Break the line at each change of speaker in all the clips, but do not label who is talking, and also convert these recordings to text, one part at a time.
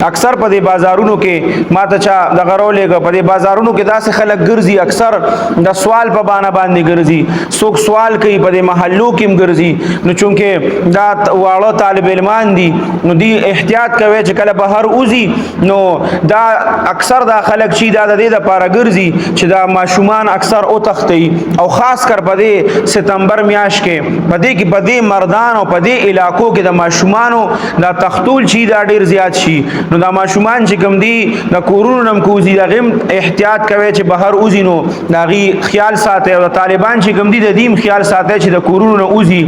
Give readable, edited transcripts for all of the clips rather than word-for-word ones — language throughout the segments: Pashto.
اکثر په دې بازارونو کې ما ته چا د غرو لګ، په دې بازارونو کې داسې خلک ګرځي، اکثر د سوال په بانه باندې ګرځي، څوک سوال کوي، په دې محلو کې هم ګرځي. نو چونکه دا واړه طالب علمان دي، نو دی احتیاط کوي چې کله بهر اوزي، نو دا اکثر دا خلک چې دا د دې لپاره ګرځي چې دا ماشومان اکثر او تختی، او خاص کر په دې ستمبر میاش کې، په دې کې، په دې مردان او په دې علاقو کې د ماشومانو دا تختول چې دا ډیر زیات شي. نو دا ماشومان چې کوم دي، د کورونو نم کوزي، د غم احتیاط کوي چې بهر اوزي، نو دا غي خیال ساتي، او طالبان چې کوم دي، د دیم خیال ساتي چې د کورونو نه اوزي.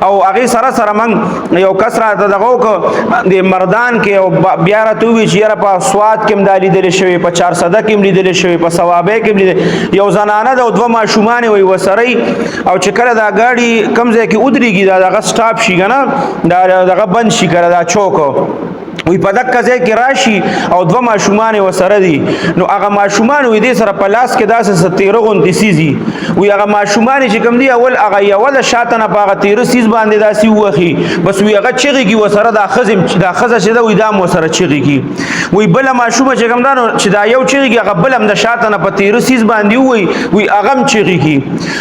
او هغه سره سره من یو کسره ته دغه کو د مردان کې، او بیا راته وی چې یاره په سواد کې هم دا لیدل شوی، په 400 کې هم لیدل شوی، په ثوابه کې هم لیدل. یو زنانه د دوه ماشومان وي وسري، او چې کله دا گاډي کم ځای کې ودرېږي، دا دغه سټاپ شي کنه، دا دغه بند شي کړه، دا چوک وی، په دک ځای کې راشي او دوه ماشومان وسره دي. نو هغه ماشومان وی دې سره په لاس کې داسې ستیره غونډې سیزي وی. هغه ماشومان چې کوم دی، اول هغه یو د شاته نه په هغه تیره سیز باندې داسې وخی، بس وی هغه چغي کی وسره، دا خزم دا خزه چې دا وی دا مو سره چغي کی. وی بل ماشوم چې کوم دا، نو چې دا یو چغي کی، هغه بل هم د شاته نه په تیره سیز باندې وی، وی هغه هم چغي کی.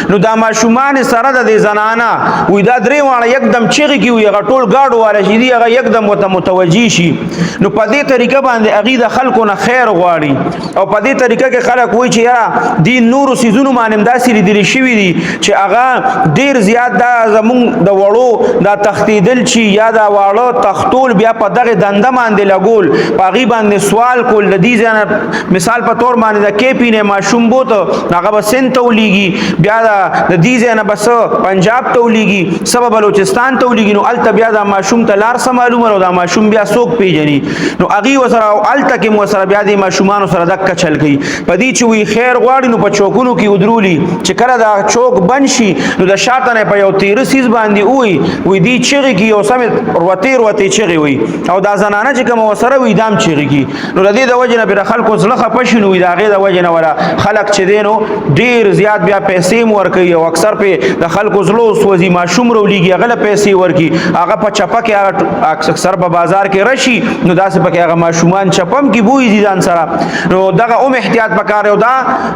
نو دا ماشومان سره د زنانا وی دا درې واړه یکدم چغي کی. وی هغه ټول گاډو والا چې دی، هغه یکدم وته متوجي شي. نو په دې طریقه باندې هغه د خلکو نه خیر غواړي، او په دې طریقه کې خلک وایي چې یاره دی نورو سیزونو باندې داسې لیدل شوي دي چې هغه ډیر زیات دا زمونږ د وړو دا تختیدل چې یا دا واړه تختول، بیا په دغه دنده باندې لګول، په هغې باندې سوال کول. د دې ځای نه مثال په تور باندې د کې پی نه ماشوم بوته، هغه به سند ته ولیږي، بیا د دې ځای نه بس پنجاب ته ولیږي، سبا بلوچستان ته ولیږي. نو هلته بیا دا ماشوم ته لار څه معلومه، او دا ماشوم بیا څوک پیژني؟ نو هغې وسره او هلته کې مو سره بیا د ماشومانو سره دکه چل کوي. په دې چې وی خیر غواړي، نو په چوکونو کې ودرولي، چې کله دا چوک بند شي، نو د شاته نه په یو تیره سیز باندې وی، وی دی چغې کی، یو سم روتې روتې چغې وي، او دا زنانه چې کوم وسره وي، دام چغې کی. نو د دې د وجه نه پر خلکو زړه خپه شي. نو د هغې د وجه نه ولا خلک چې دی، نو ډیر زیات بیا پیسې هم ورکوي، او اکثر په د خلکو زړه سوځي. ماشوم رولېږي، هغه له پیسې ورکي، هغه په چپه کې، هغه اکثر په بازار کې رشي، نو داسې پکې هغه ماشومان چپم کې بوی دي ځان سره. نو دغه اوم احتیاط پکار. او دا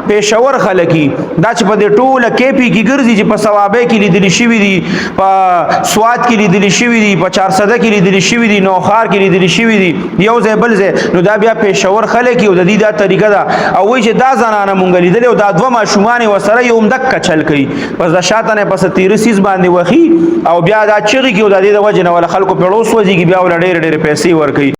پېښور خلکی دا چې په دې ټوله کې پی کې ګرځي، چې په ثوابه کې لیدل شوي دي، په سواد کې لیدل شوي دي، په 400 کې لیدل شوي دي، نوخار کې لیدل شوي دي، یو ځای بل ځای، نو دا بیا پېښور خلک او د دې دا طریقه ده. او وایي چې دا زنانه مونږ لیدل او دا دوه ماشومان وسره یو هم دک چل کوي، پس د شاته نه پس تیر سیز باندې وخی، او بیا دا چغي کې، او د دې د وجه نه ول خلکو په لوس وځي، بیا ول ډېر ډېر پیسې ورکوي.